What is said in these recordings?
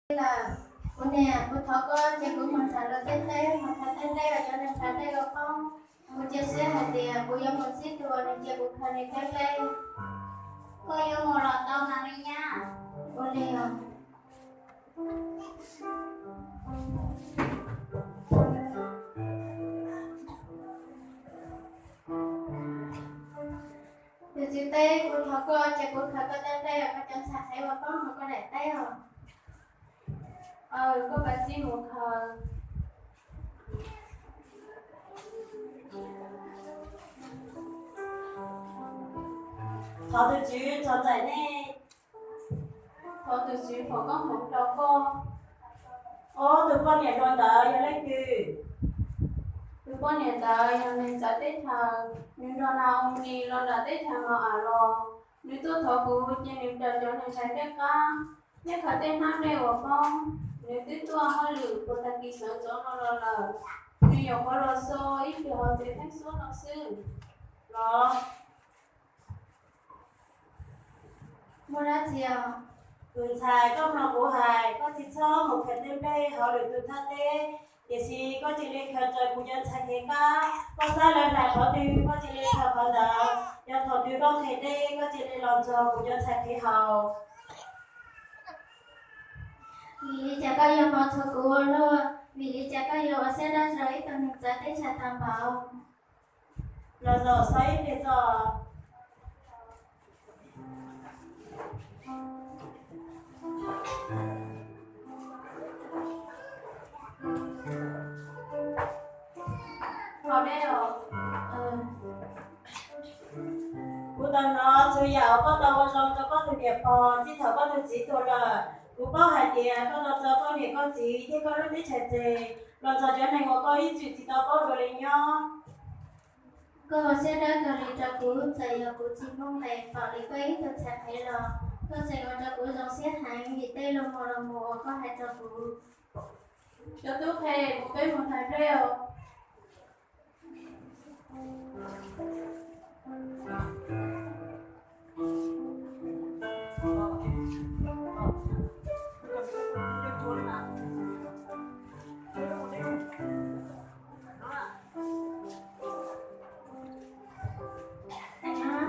Kuv niam, kuv thov koj cia kuv mus nrhiav luag tej nplej, mus khaws tej nplej uas cov neeg khaws nplej ua poob. Kuv cia siab hais tias kuv yuav mus ntsib tus uas nws cia kuv khaws nws tej nplej. Koj yuav mus los tau mas me nyab. Ua li os. Tus tswv teb, kuv thov koj cia kuv khaws koj tej nplej uas koj cov ntxhais qhev ua poob hauv koj daim teb os. Aws, koj kav tsij mus khaws. Thov tus tswv tsom ntsoov nej. Thov tus tswv foom koob hmoov rau koj. Ob tug poj niam hluas ntawd yog leej twg? Tus poj niam ntawd yog neeg txawv teb chaws, nws nrog Naomi los nram teb chaws Mau-am los. Nws tuaj thov kuv cia nws raws cov neeg hlais nplej qab thiab khaws tej hnab nplej uas poob. Nws twb tuaj hauj lwm puag tag kis sawv ntxov no los lawm. Nws nyuam qhuav los so ib pliag hauv tsev theej xuab no xwb. Los, muaj dab tsi os? Tus ntxhais, koj mloog kuv hais, koj tsis txhob mus khaws tej nplej hauv lwm tus thaj teb, tiam sis koj cia li khaws raws kuv cov ntxhais qhev qab. Koj xav lawv hlais qhov twg koj cia li khaws qhov ntawd. Yog thaum twg koj nqhis dej koj cia li los ntxuag kuv cov ntxhais qhev haus. Vim li cas koj yuav hmov txog kuv ua luaj? Vim li cas koj yuav ua siab dawb rau ib tug neeg txawv teb chaws tag npaum? Los zaum so ib pliag tso. Haus dej os. Kuv tau hnov txhua yam uas koj tau ua zoo rau koj tus niam pog txij thaum koj tus txiv tuag lawm. Kuv paub hais tias koj los txo koj niam koj txiv thiab koj lub teb chaws tseg, los ntxuag cov neeg uas koj ib txwm tsis tau paub dua li nyob. Koj ua siab dawb kawg li rau kuv, txawm yog kuv tsis muaj nqis pom li koj ib tug ntxhais qhev los, koj tseem ua rau kuv zoo siab heev vim tej lus muag los mus uas koj hais rau kuv. Cov tub qhe, kuv peb mus hlais nplej os.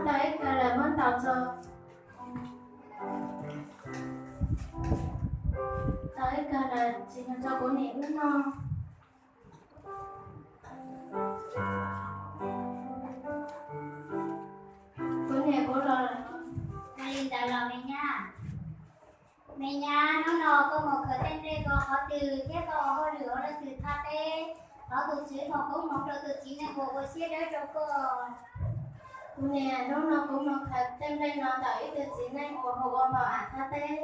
Tau ib kawg lawm, muab ntaus tso. Tau ib kawg lawm, tsis yog rau kuv niam wb noj. Kuv niam kuv los lawm. Ua li ntawd los me nyab? Me nyab, hnub no koj mus khaws tej nplej ko qhov twg thiab koj ua hauj lwm ua leej twg thaj teb? Thov tus Tswv foom koob hmoov rau tus txiv neej uas ua siab dawb rau koj. Kuv niam, hnub no kuv mus khaws tej nplej no ntawm ib tug txiv neej uas hu ua Npau Am thaj teb.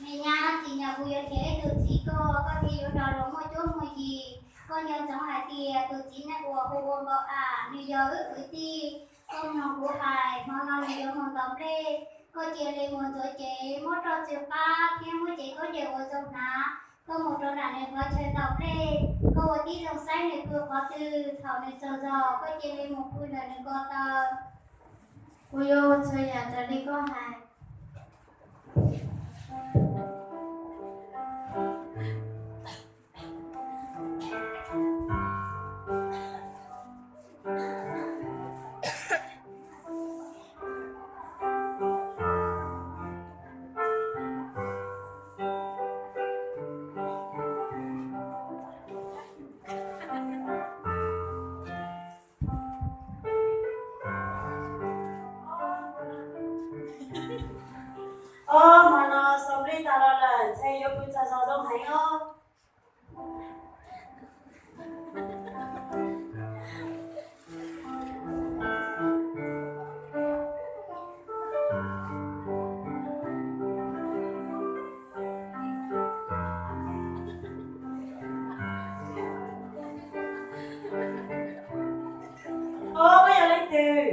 Me nyab, tsim nyog kuv yuav nrhiav ib tug txiv koj, koj thiaj yuav rov los muaj cuab muaj yig. Koj nco ntsoov hais tias tus txiv neej uas hu ua Npau Am nws yog wb kwv tij. Koj mloog kuv hais, hmo no nws yuav mus ntaus nplej, koj cia li mus ntxuav cev, muab roj txwv qab thiab muab cev khaub ncaws uas zoo hnav. Koj mus rau nram nws qhov chaw ntaus nplej, koj ua tib zoo saib nws pw qhov twg, thaum nws tsaug zog koj cia li mus pw ntawm nws ko taw. Kuv yuav ua txhua yam raws li koj hais. Ob, hmo no xaus nplej tas los lawm, ntshe yuav pw tsaug zog zoo heev os. Ob, koj yog leej twg?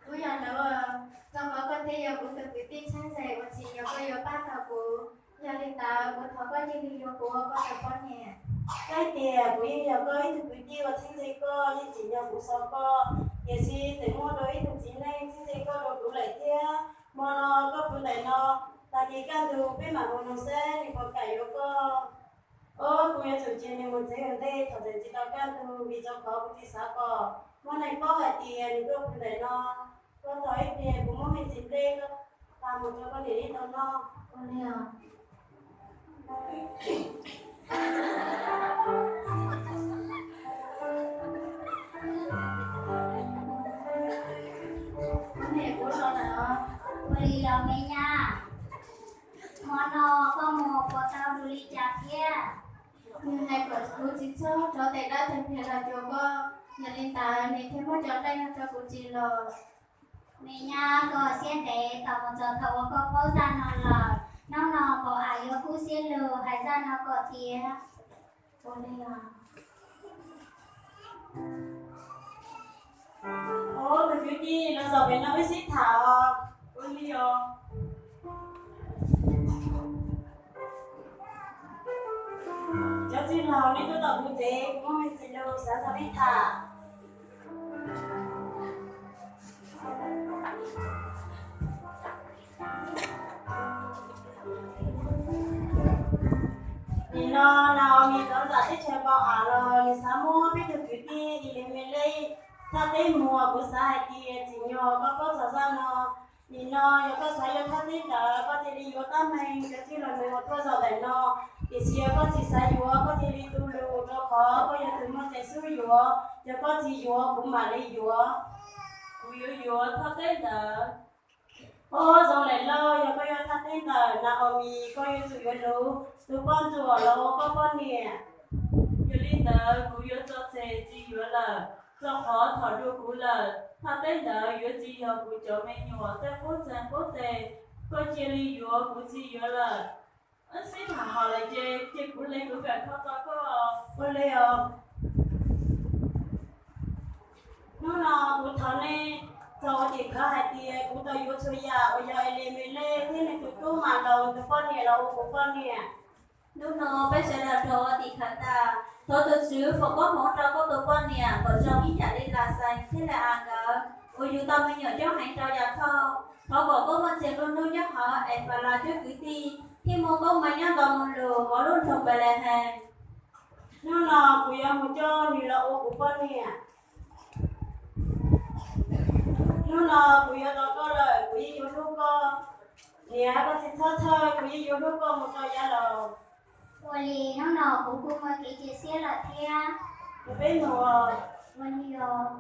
Kuv yog Nuv, rau qhov koj twb yog kuv tus kwv tij txheeb ze uas tsim nyog koj yuav pab tau kuv. Yog li ntawd kuv thov koj cia li yuav kuv ua koj tus poj niam. Txawm tias kuv yeej yog koj ib tug kwv tij uas txheeb ze koj, yeej tsim nyog kuv xav koj, tiam sis tseem muaj dua ib tug txiv neej txheeb ze koj dua kuv lawm thiab. Hmo no koj pw ntawm no, tag kis kaj ntug peb mam mus noog seb nws puas kam yuav koj. Ob, kuv yuav tsum cia nws mus tsev ua ntej thaum txawm tsis tau kaj ntug, vim rau qhov kuv tsis xav kom muaj neeg paub hais tias nws tuaj pw ntawm no. Koj tos ib pliag, kuv muab me ntsis nplej koj pab mus rau koj niam neb tau noj. Niam kuv los lawm os. Ua li los me nyab, hmo no koj mus puas tau du li cas thiab? Nws hais kom kuv tsis txhob rov tes dawb tes pliag los cuag koj, yog li ntawd nws thiaj muab cov nplej no rau kuv ris los. Me nyab, koj siab ntev tos mus txog thaum uas koj paub zaj no lawm. Hnub no kuv yuav kub siab lug hais zaj no kom tiav. Ua li os. Tus kwv tij, los zaum pem no wb sib tham os. Ua li os. Cov txwj laug, neb tuaj tom kuv tsev, kuv muaj me ntsis lus xav nrog neb tham. Nim no Naomi tov ntxas teb chaws npau av los nws xav muab peb tug kwv tij Elimelej thaj teb muag. Kuv xav hais tias tsim nyog koj paub txog zaj no. Nim no yog koj xav yuav thaj teb ntawd, koj cia li yuav tab meeg cov txwj laug uas tuaj zaum ntawm no. Tiam sis yog koj tsis xav yuav, koj cia li tu lus, rau qhov koj yog tus muaj cai xub yuav. Yog koj tsis yuav, kuv mam li yuav. Kuv yuav yuav thaj teb ntawd. Ob, zoo lawm lauj, yog koj yuav thaj teb ntawd, Naomi, koj yuav tsum yuav luv tus poj ntsuam los ua koj poj niam. Yog li ntawd kuv yuav tso tseg tsis yuav lawm, rau qhov thaum dua kuv lawm, thaj teb ntawd yuav tsis yog kuv cov me nyuam tej qub txeeg qub teg. Koj cia li yuav, kuv tsis yuav lawm. Wb sib tham hos lawm ces cia kuv le kuv kam kho tau koj. Ua li os. Hnub no kuv thov nej txog ua tim khawv hais tias kuv tau yuav txhua yam uas yog Elimelej thiab nws tus tub Mahlaus tus poj niam los ua kuv poj niam. Hnub no peb sawv daws rov ua tim khawv tas, thov tus Tswv foom koob hmoov rau koj tus poj niam kom zoo ib yam li Laxees thiab Li-as nkawd uas yug tau me nyuam coob heev rau Yakhauj. Thov kom koj muaj txia nplua nuj nyob hauv Efalas cuab kwv tij, thiab muaj koob meej nyob ntau mus lug hauv lub nroog Npelehees. Hnub no kuv yuav mus coj nws los ua kuv poj niam. Hnub no kuv yuav tau koj lawm, kuv yeej yuav hlub koj. Niam, koj tsis txhob txhawj, kuv yeej yuav hlub koj mus rau yav laus. Ua li hnub no kuv kuj muaj kev cia siab lawm thiab. Mus peb mus. Ua li os.